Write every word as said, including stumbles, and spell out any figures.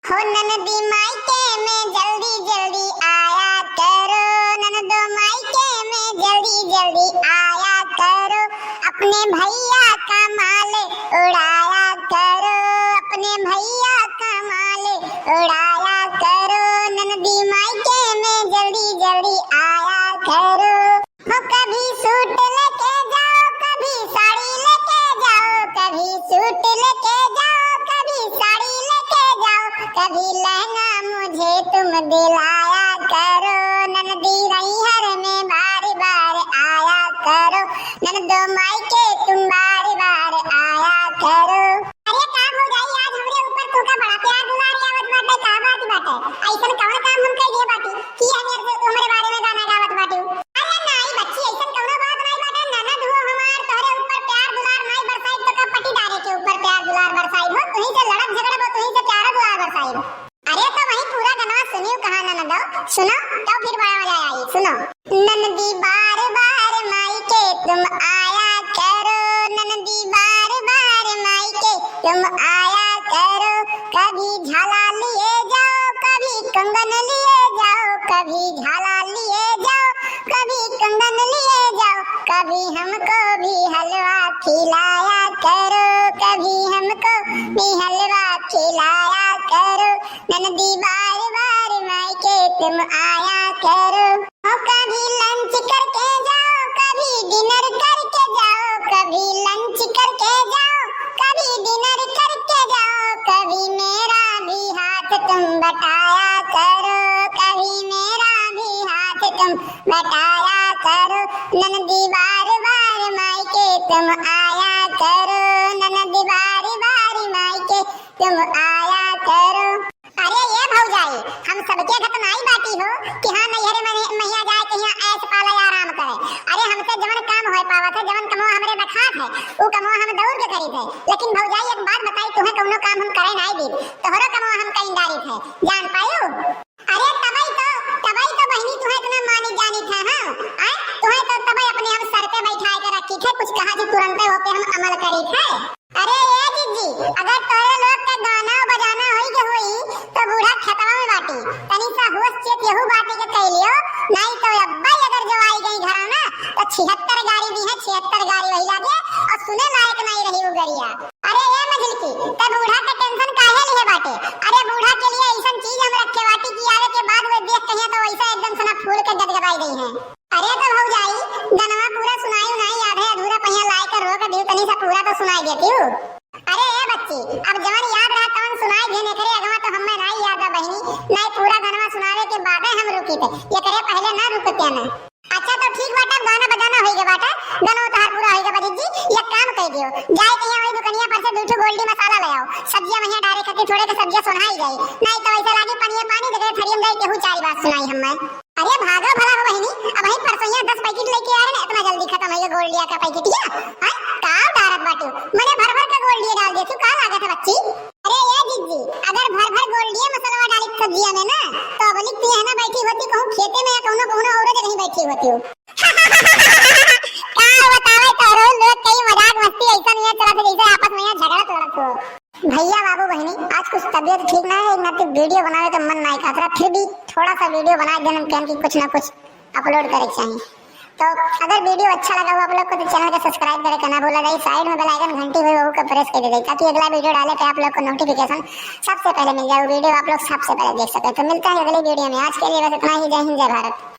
हो ननदी मायके में जल्दी जल्दी आया करो, ननदो मायके में जल्दी जल्दी आया करो, अपने भैया का माल उड़ाया करो, अपने भैया का माल उड़ाया करो, ननदी मायके में जल्दी जल्दी आया करो। हो कभी सूट लेके जाओ, कभी साड़ी लेके जाओ, कभी सूट लेके जाओ, कभी साड़ी लेके जाओ, कभी लहंगा मुझे तुम दिलाया करो, ननदी नैहर में बार बार आया करो, ननदो मायके तुम बार बार आया करो। अरे का भौजाई, आज हमरे ऊपर तोहका बड़ा प्यार दुलार आवत बाटे, का बात बाटे? अइसन कवन काम हम कइ दिए बाटी कि हमरे से तू हमरे बारे में गाना गावत बाटी? अरे नाई बच्ची, अइसन कवनो बात नाई बाटे। ननद हो हमार, तोहरे ऊपर प्यार दुलार नाई बरसाई तो का पटीदारे के ऊपर प्यार दुलार बरसाई हो? तुही से लड़ब झगड़ब, तुही से प्यार दुलार बरसाई। अरे तो वही पूरा गनवा सुनियो कहा ननदो, सुनो तो फिर बड़ा मजा आई, सुनो। ननदी बार बार मायके तुम आया करो, ननदी बार बार मायके तुम आया करो, कभी झाला लिए जाओ, कभी कंगन लिए जाओ, कभी झाला लिए जाओ, कभी कंगन लिए जाओ, कभी हमको भी हलवा खिलाया करो, कभी हमको भी हलवा खिलाया करो, ननदी बार बार मायके तुम आया करो। ओ कभी लंच करके जाओ, कभी डिनर करके जाओ, कभी लंच करके जाओ, कभी डिनर करके जाओ, कभी मेरा भी हाथ तुम बटाया करो, कभी मेरा भी हाथ तुम बटाया करो, ननदी बार बार मायके तुम आया करो, ननदी बार बार मायके तुम आया करो। अरे ये भौजाई, हम सबके घत नाई बाटी हो कि हाँ नैहरे में, महिया जाए के यहाँ ऐश पाले आराम करे। अरे हमसे जवन काम होए पावत है, जवन कमवा हमरे बखात है, उ कमवा हम दौड़ के करीत है। लेकिन भौजाई एक बात बताई, तुहे कवनो काम हम करे नाई दी, तोहरो कमवा हम कई डारित है, जान पायो। अरे तबई तो, तबई तो बहिनी तुहे इतना मानी जानी था, हाँ? आय? तुहे तो तबई अपने हम सर पे बैठाए के रखी थे, कुछ कहा थी तुरंते होके हम अमल करी थे। अरे ए जीजी, अगर तोरे लोग के गाना बजाना होई के होई, तो बूढ़ा खेतवा में बाटी। तनी सा होश चेत यहू बाती के कह लियो, नाई तो अब्बा ही अगर जो आई गई घरा ना, तो छिहत्तर गारी दी है, छिहत्तर गारी वही लागे, और सुने लायक नाई रही उ गरिया। अरे ए मझिलकी, ते बूढ़ा के टेंशन काहे लिए बाटे? अरे बूढ़ा के लिए ऐसन चीज हम रखे बाटी कि आवे के बाद वे देख कहिया तो वैसा एकदम सना फूल के गदगदाई गई है। अरे तो भौजाई, गनवा पूरा सुनाई उनाई याद है, अधूरा पहिया लाए के रोक दियो, तनी सा पूरा तो सुनाई देती हूँ। अरे ए बच्ची, अब जवन याद रहा तवन सुनाई देन, एकरे अगवा तो हमें नाई याद है बहिनी, नाई पूरा गनवा सुनावे के बादे हम रुकी थे, एकरे पहले ना रुकते ना। अच्छा तो ठीक बाटे, अब गाना बजाना होई गए बाटे, गनवा तोहार पूरा होई गए बा जीजी, एक काम कर दियो, जाए के यहाँ वही दुकनिया पर से दू ठो गोल्डी मसाला ले आओ, सब्जियां वहीं डारे खातिर थोड़े के सब्जियां सोन्हाई जाई, नाई तो वैसे लागे पानी पानी, देखे थरियम जाए केहू चारी बात सुनाई हमें। अरे भागा भला हो बहिनी, अबहीं परसोइया दस पैकेट लेके आए ना, इतना जल्दी खत्म हो गया गोल्डिया का पैकेटिया? हैं? का डारत बाटू? मने भर भर का गोल्डिया डाल देती, का लागत है बच्ची? अरे ए जीजी, अगर भर भर गोल्डिया मसलवा डाली सब्जिया में ना, तो अबलिक तू यहाँ ना बैठी होती, कहूँ खेते में या कौनो कौनो और जगह बैठी होती हो। का बतावे तोहरो लोग कई मजाक मस्ती ऐसा नहीं है चलत है जैसे आपस में यहाँ झगड़त लड़त हो। भैया बाबू बहिनी, आज कुछ तबीयत ठीक ना है, एक नाते वीडियो बनावे के मन ना करत रहा, फिर भी थोड़ा सा वीडियो बना देन हम कहन कि कुछ ना कुछ अपलोड करे के चाही। तो अगर वीडियो अच्छा लगा हो आप लोग को तो चैनल के सब्सक्राइब करे के ना भूला जाए, साइड में बेल आइकन घंटी हुई वहू का प्रेस कर दे ताकि अगला वीडियो डाले पे आप लोग को नोटिफिकेशन सबसे पहले मिल जाए, वीडियो आप लोग सबसे पहले देख सके। तो मिलते हैं अगले वीडियो में, आज के लिए बस इतना ही। जय हिंद, जय भारत।